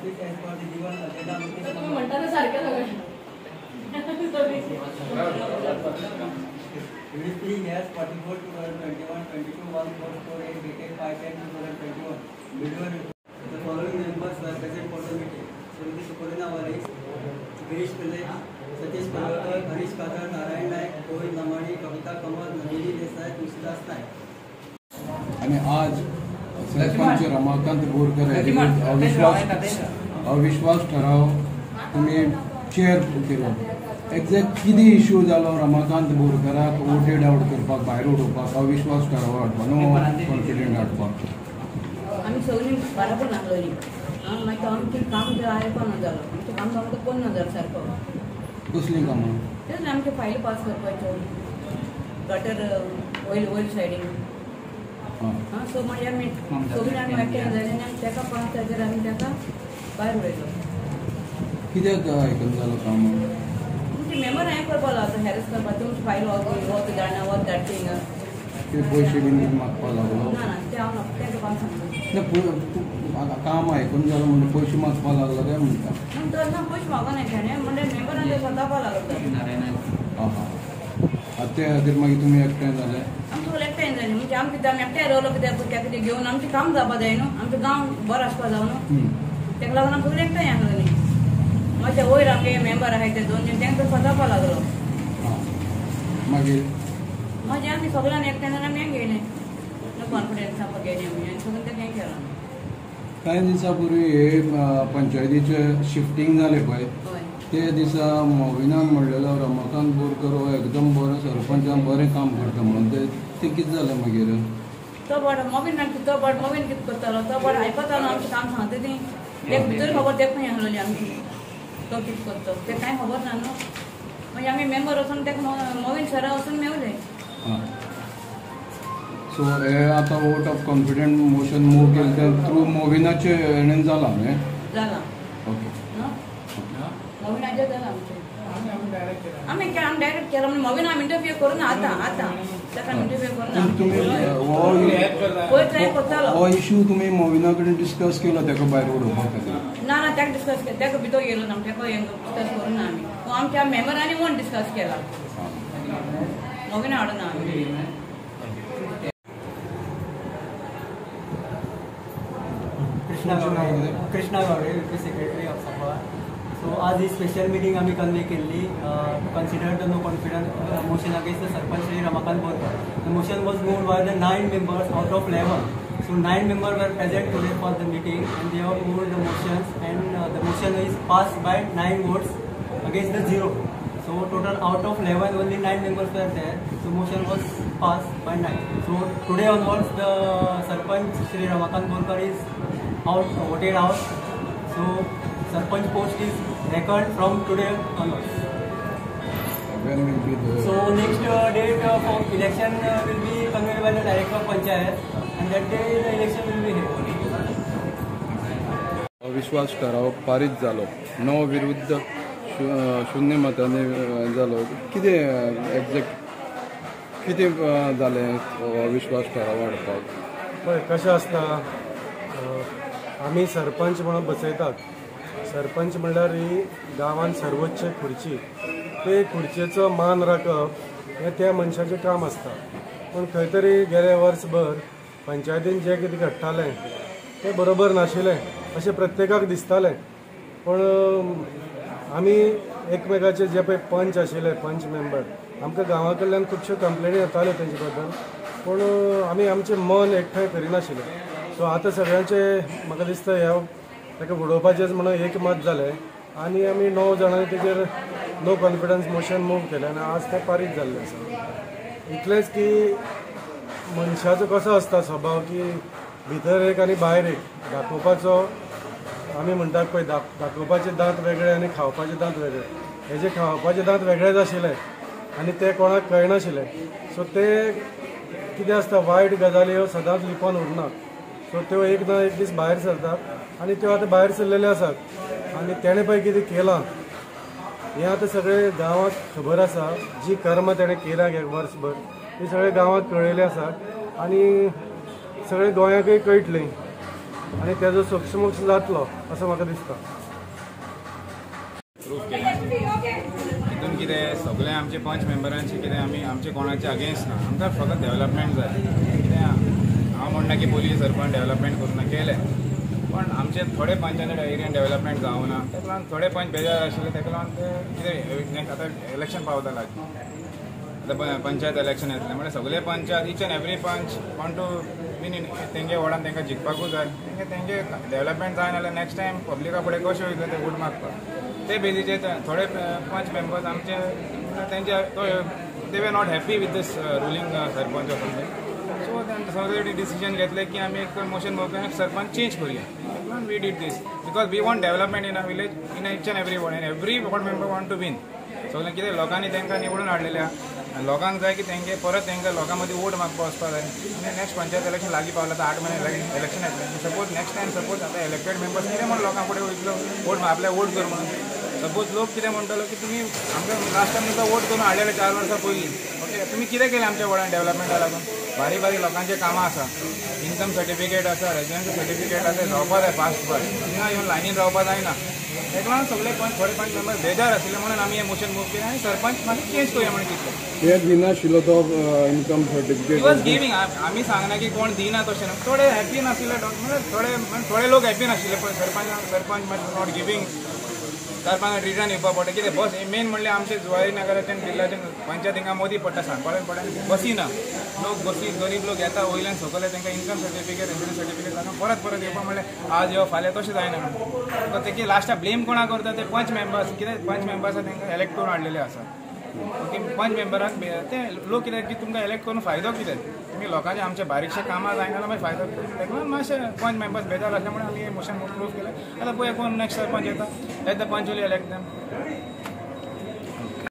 office as per the given agenda notice. तुम्ही म्हणता ना सारखं सगळं. Unit S 44 2021 22 1 4 4 8 dated 5 10 2021. Video. The following members were present for the meeting: Shrimati Suparna Varis, Girish Pillai, Satish Palwalkar, Harish Kadar, Narayan Naik, Govind Lamani, Kavita Kamal, Nandini Desai, Tulsidas Naik. आणि आज सरपंच रमाकांत बोरकर अविश्वास ठराव तुम्ही chair केलो. Exact कितें issue जालो Ramakant बोरकराक voted out करपाक, भायर उडोवपाक, अविश्वास ठराव हाडपाक, नो कॉन्फिडंट हाडपाक? आमी सगळीं बराबर नासलोली. मागीर आमचें काम आयकना जालो, आमचें काम आमकां कोण ना जालो सारको. कसलीं कामां? तेच आमचे फायली पास करपाच्यो, गटर वयल वयर सायडीन. आं, सो मागीर आमी सगळीं आमी एकठांय जाली आनी आमी ताका 5 ताजेर आमी ताका भायर उडयलो. कित्याक आयकना जालो काम? तुमचे मेंबर हें करपाक लागलो, हॅरस करपाक. तुमची फायल वत धाडना, वत धाडटा हिंगा. ते पयशे बीन मागपाक लागलो? ना ना, ते हांव ताका काम सांगता. ना, काम आयकून जालो म्हणून पयशे मागपाक लागलो काय म्हणटा? तर ना, पयशे मागना तेणें, म्हणजे मेंबरान ते सतावपाक लागलो. आं हां, आतां ते खातीर मागीर तुमी एकठांय जाले? आमी सगळे एकठांय जाले. म्हणजे आमी कितें आमी एकठांय रावलो कित्याक त्या कितें घेवन आमचें काम जावपा जाय न्हू, आमचो गांव बरो आसपा जाय न्हू, ताका लागून आमी सगळे एकठांय आसलोली. मागीर ते वयर आमगे मेंबर आहाय ते 2 जाण, तांकां सतावपाक लागलो. मागीर मागीर आमी सगळ्यांनी एकठांय जावन आमी हें घेयलें, नो कॉन्फिडन्स आमकां घेयलें आमी आनी सगळें तें हें केलां. कांय दिसां पूर्वी हे पंचायतीचें शिफ्टींग जालें पळय, ते दिसा मोविनान म्हणलेलो रमाकांत बोरकर हो एकदम बरो सरपंच, बरें काम करता म्हणून. तें कितें जालें मागीर? तो बड मोविन, तो बड मोविन कितें करतालो, तो बड आयकतालो आमचें काम सांगता ती. एक भितर खबर तें खंय आसलोली आमची, तो कितें करता तें कांय खबर ना न्हू. मागीर आमी मेंबर वचून ताका मोविन सरा वचून मेवले. सो हे आतां vote of confident motion move केलें तें थ्रू मोविनाचे हेणेन जालां न्ही? जालां. ओके, मोविनाचें जालां आमचें. आमी आमी डायरेक्ट केलां म्हणजे मोविना आमी इंटरव्यू करूं ना आतां, आतां ताका इंटरव्यू करूं ना. तुमी पयर ट्राय करतालो हो इशू तुमी मोविना कडेन डिस्कस केलो ताका भायर उडोवपा खातीर? ना ना, ताका डिस्कस केलें, ताका भितर गेलो ना, ताका डिस्कस करूं ना आमी. आमच्या मेंबरांनी म्हूण डिस्कस केला, मोविना हाडूं ना आमी. Krishna Gawde, VP secretary of Sancoale. So आज ही स्पेशल मिटींग आमी कन्वे केल्ली to consider the no confidence motion against the sarpanch Shri Ramakant Borkar. The motion was moved by the 9 members out of 11. So 9 members were present today for the meeting and they have moved the motions and the motion is passed by 9 votes against the 0. So total out of 11 only 9 members were there. So motion was passed by 9. So today onwards the sarpanch Shri Ramakant Borkar is out, voted out. So sarpanch post is vacant from today onwards. When will be the... So next date for election will be convened by the director of panchayat and that day the election will be held. अविश्वास ठराव पारीत जालो, 9 विरुद्ध 0 मतांनी जालो. कितें exact कितें जालें अविश्वास ठराव हाडपाक? पळय कशें आसता, आमी सरपंच म्हणून बसयतात. सरपंच म्हणल्यार ही गांवान सर्वोच्च खुर्ची, ते खुर्चेचो मान राखप हें त्या मनशाचें काम आसता. पूण खंय तरी गेले वर्सभर पंचायतीन जें कितें घडटालें तें बरोबर नाशिल्लें अशें प्रत्येकाक दिसतालें. पूण आमी एकमेकाचे जे पळय पंच आशिल्ले, पंच मेंबर, आमकां गांवा कडल्यान खुबश्यो कंप्लेनी येताल्यो तेंचे बद्दल, पूण आमी आमचें मन एकठांय करिनाशिल्ले. सो आतां सगळ्यांचे म्हाका दिसता ह्या ताका उडोवपाचेंच म्हणून एकमत जालें आनी आमी 9 जाणांनी तेजेर नो कॉन्फिडन्स मोशन मूव केलें आनी आज तें पारीत जाल्लें आसा. इतलेंच की मनशाचो कसो आसता स्वभाव की भितर एक आनी भायर एक दाखोवपाचो, आमी म्हणटात पळय दाखोवपाचे दांत वेगळे आनी खावपाचे दांत वेगळे. हेजे खावपाचे दांत वेगळेच आशिल्ले आनी ते कोणाक कळनाशिल्ले. सो ते कितें आसता, वायट गजाली ह्यो सदांच लिपोवन उरना. सो त्यो एक ना एक दीस भायर सरतात आनी त्यो आतां भायर सरलेल्यो आसात आनी तेणें पळय कितें केलां हें आतां सगळें गांवाक खबर आसा. जी कर्मां तेणें केलां वर्सभर ती सगळें गांवाक कळयलें आसा आनी सगळें गोंयाकय कळटलें. आनी तेजो सोक्षमोक्ष जातलो असो म्हाका दिसता. प्रूफ केलें तितून कितें सगळें आमचे पंच मेंबरांचे कितें आमी आमचे कोणाचे अगेन्स्ट ना, आमकां फकत डेवलपमेंट जाय. कितें हांव म्हणना की पयलीं सरपंच डेवलपमेंट करूं ना, केलें, पण आमचे थोडे पंचायत एरियान डेवलपमेंट जावं ना, ताका लागून थोडे पंच बेजार आशिल्ले. ताका लागून ते कितें आतां इलेक्शन पावता लागीं, आतां पंचायत इलेक्शन येतलें म्हणल्यार सगळे panchayat each and every panch want to win in तेंगे वॉर्डान तांकां जिखपाकूच जाय. तेंगे तेंगे डेवलपमेंट जायना जाल्यार नेक्स्ट टायम पब्लिका फुडें कशें वयतले ते वोट मागपाक. ते बेजीचेर थोडे पंच मेंबर्स आमचे तेंचे तो they were not happy with this ruling sarpanch or something. So सगळे डिसिजन घेतले की आमी एक मोशन मूव करून सरपंच चेंज करूया. We did this because we want development in a village, in each and every ward, and every ward member want to win. सगळें कितें लोकांनी तांकां निवडून हाडलेलें आहा, लोकांक जाय की तेंगे परत तांकां लोकां मदीं वोट मागपा वचपाक जाय. आनी नेक्स्ट पंचायत इलेक्शन लागीं पावलां, आतां 8 म्हयने इलेक्शन येतलें. सपोज नेक्स्ट टायम सपोज आतां इलेक्टेड मेंबर्स कितें म्हण लोकां फुडें वयतलो वोट आपल्याक वोट कर म्हणून. सपोज लोक कितें म्हणटलो की तुमी आमकां लास्ट टायम तुमकां वोट करून हाडलेले 4 वर्सां पयलीं, ओके तुमी कितें केलें आमच्या वॉर्डान डेवलपमेंटा लागून? बारीक बारीक लोकांचें कामां आसा, इन्कम सर्टिफिकेट आसा, रेजिडेन्शियल सर्टिफिकेट आसा, रावपा जाय फास्ट फास्ट, थिंगा येवन लायनीन रावपा जायना. ताका लागून सगळे पंच थोडे पंच मेंबर बेजार आशिल्ले म्हणून आमी हें मोशन मूव केलें आनी सरपंच मागीर चेंज करुया म्हणून चिंतलें. हे दिनाशिल्लो तो इन्कम सर्टिफिकेट वॉज गिवींग, आमी सांगना की कोण दिना तशें ना, थोडे हॅपी नाशिल्ले, थोडे थोडे लोक हॅपी नाशिल्ले, पण sarpanch not giving, sarpanch return येवपा पडटा. कितें बस मेन म्हणल्यार आमचे जुवारी नगराच्यान बिर्लाच्यान पंचायत हिंगा मोदी पडटा, सांगपाक पडटा, बसी ना, लोक बसी गरीब लोक येता वयल्यान सकयले तांकां इन्कम सर्टिफिकेट रेजिडेंट सर्टिफिकेट लागून परत परत येवपा म्हणल्यार आज यो फाल्यां तशें जायना. तुका ते लास्टाक ब्लेम कोणाक करता ते पंच मेंबर्स, कितें पंच मेंबर्स तांकां एलेक्ट करून हाडलेले आसा. ओके पंच मेंबराक ते लोक कितें की तुमकां एलेक्ट करून फायदो कितें, तुमी लोकांचे आमच्या बारीकशे कामां जायना जाल्यार मागीर फायदो कितें. ताका लागून मातशें पंच मेंबर्स बेजार आसले म्हणून आमी मोशन प्रूफ केलें. आतां पळय कोण नेक्स्ट सरपंच येता, let the panch will elect them.